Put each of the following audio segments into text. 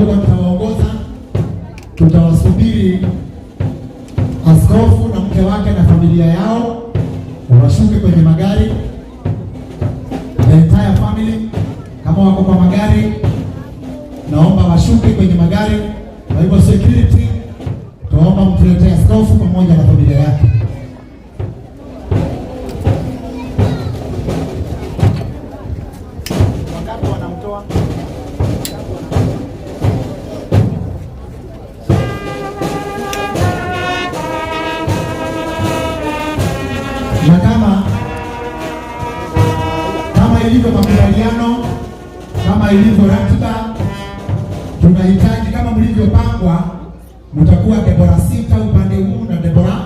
Kidogo nitawaongoza, tutawasubiri askofu na mke wake na familia yao washuke kwenye magari, the entire family. Kama wako kwa magari, naomba washuke kwenye magari. Kwa hivyo security, tunaomba mtuletee askofu pamoja na familia yake. Wakati wanamtoa. Na kama ilivyo makubaliano, kama ilivyo ratiba, tunahitaji kama mlivyopangwa, mtakuwa Debora sita upande huu na Debora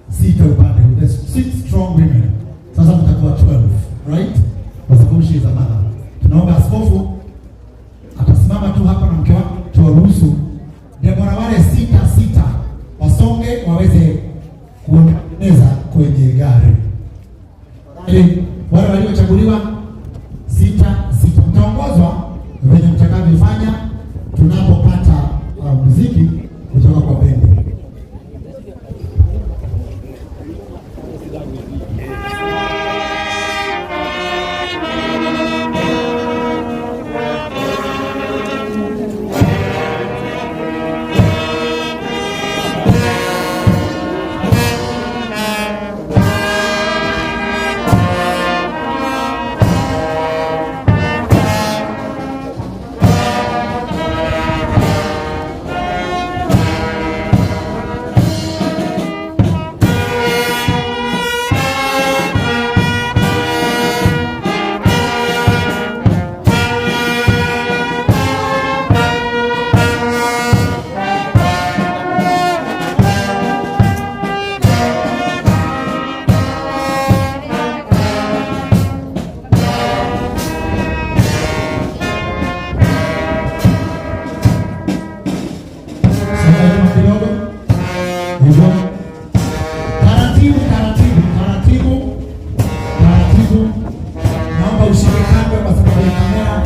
sita upande huu, the six strong women. Sasa mtakuwa 12, right? Kwa sababu she is a mother. Tunaomba askofu atasimama tu hapa na mke wake, tuwaruhusu Debora wale sita sita wasonge waweze kueneza kwenye gari. Ili wale waliochaguliwa sita sita, mtaongozwa venye mtakavyofanya tunapopata muziki kutoka kwa bendi. Songa nyuma kidogo. Hivyo. Taratibu, taratibu, taratibu, taratibu. Naomba ushike kando kwa sababu ya kamera.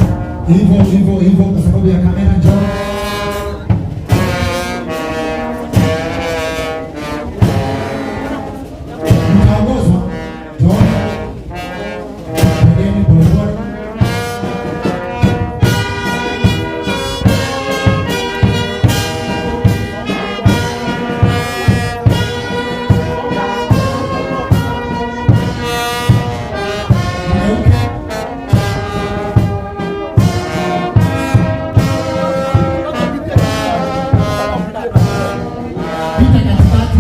Hivyo, hivyo, hivyo kwa sababu ya kamera, njoo. Mtaongozwa. Njoo. Pembeni polepole. Mgeuke. Pita katikati.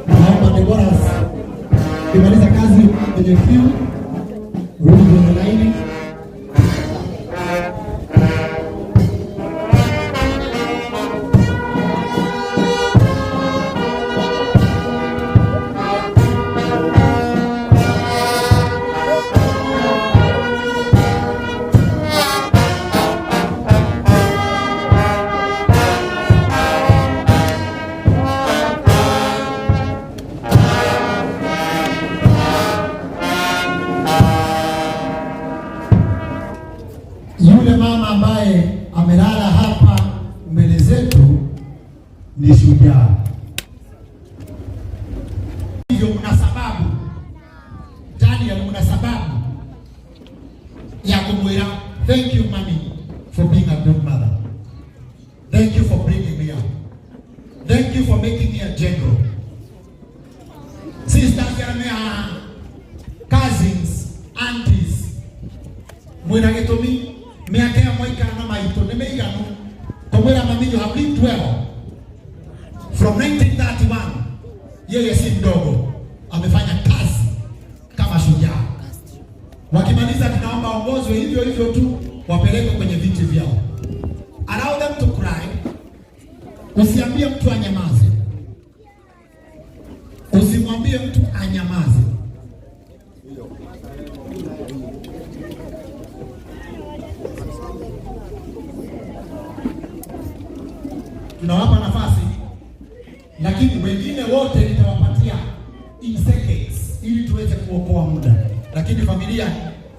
Naomba Deborah, ukimaliza kazi kwenye queue, rudi kwenye laini. Yule mama ambaye amelala hapa mbele zetu ni shujaa. Hivyo mna sababu, Daniel, mna sababu ya kumwira thank you, mommy, for being a good mother. Thank you for bringing me up. Thank you for making me a general. Sisters ya cousins, aunties, mwina gĩtũmi mĩaka ĩyo mwaikara na maitũ nĩ mĩiganu kũmwĩra, "Mami, you have lived well from 1931." Yeye si mdogo, amefanya kazi kama shujaa. Wakimaliza, tunaomba ongozwe hivyo hivyo tu, wapelekwe kwenye viti vyao. Allow them to cry. Usiambie mtu anyamaze, usimwambie mtu anyamaze. Tunawapa nafasi, lakini wengine wote nitawapatia in seconds ili tuweze kuokoa muda, lakini familia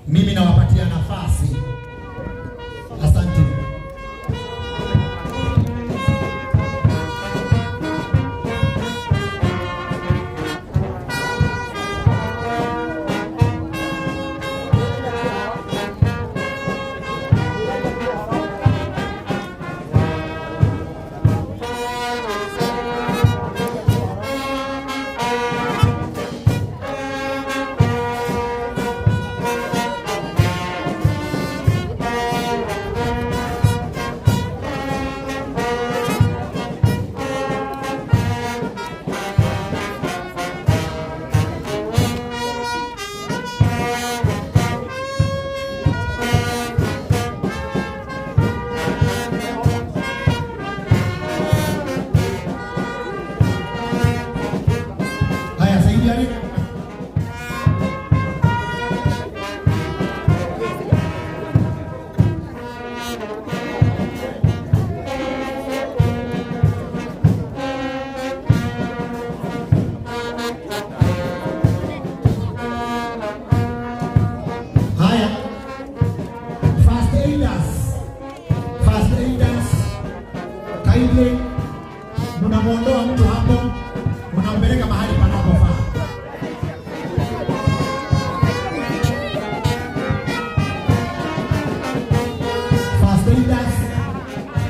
mimi nawapatia nafasi. Asante. Haya, saidiani. Haya, first aiders, first aiders, kindly mnamwondoa mtu hapo, mnampeleka mahali panapofaa. First aiders,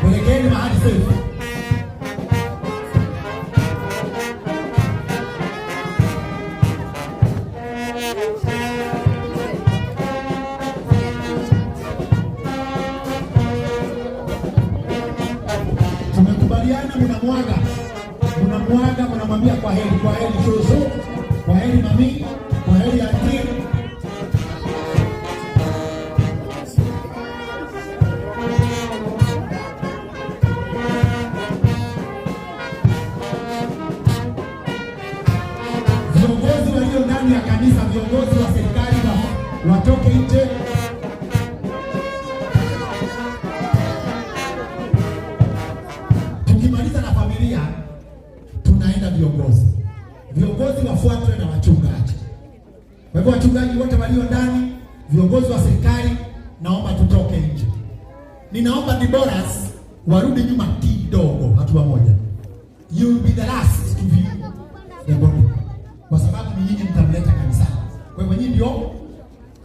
pelekeni mahali safe. Tumekubaliana, mnamwaga, mnamwaga, mnamwambia kwa heri, kwa heri shosho, kwa heri mami, kwa heri auntie. Viongozi walio ndani ya kanisa, viongozi wa serikali watoke nje. Tukimaliza na familia, tunaenda viongozi. Viongozi wafuatwe na wachungaji. Kwa hivyo wachungaji wote walio ndani, viongozi wa serikali, naomba tutoke nje. Ninaomba Deborahs warudi nyuma kidogo, hatua moja. You will be the last to view the body, kwa sababu ni nyinyi mtamleta kanisani. Kwa hivyo nyinyi ndio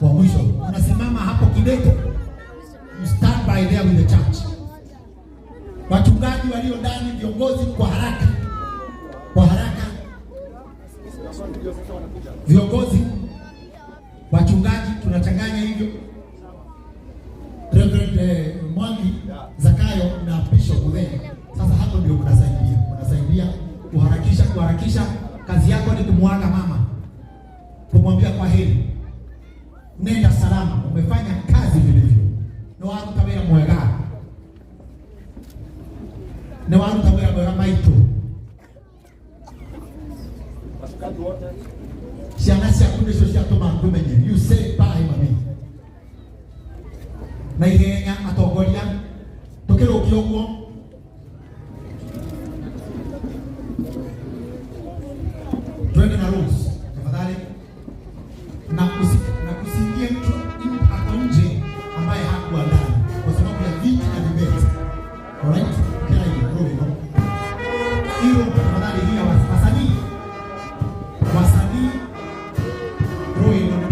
wa mwisho, unasimama hapo kidete, you stand by there with the church. Wachungaji walio ndani, viongozi, kwa haraka, kwa haraka, viongozi, wachungaji, tunachanganya hivyo. Reverend Mwangi Zakayo na Bishop Mutheni. Sasa hapo ndio mnasaidia, mnasaidia kuharakisha, kuharakisha. Kazi yako ni kumwaga mama, kumwambia kwa heri, nenda salama, umefanya kazi vilivyo. Nĩ waruta wĩra mwega, nĩ waruta wĩra mwega maitũ. Ciana ciaku nĩcio ciatũma ngũmenye. You say bye mami. Na ihenya atongoria tukĩrũkia ũguo. Twende na rules tafadhali, na kusiingie mtu ako nje ambaye hakuwa ndani kwa sababu ya viti na vibeti. Alright, kila hiyo roho no hiyo tafadhali, hii ya wasanii, wasanii roho ino.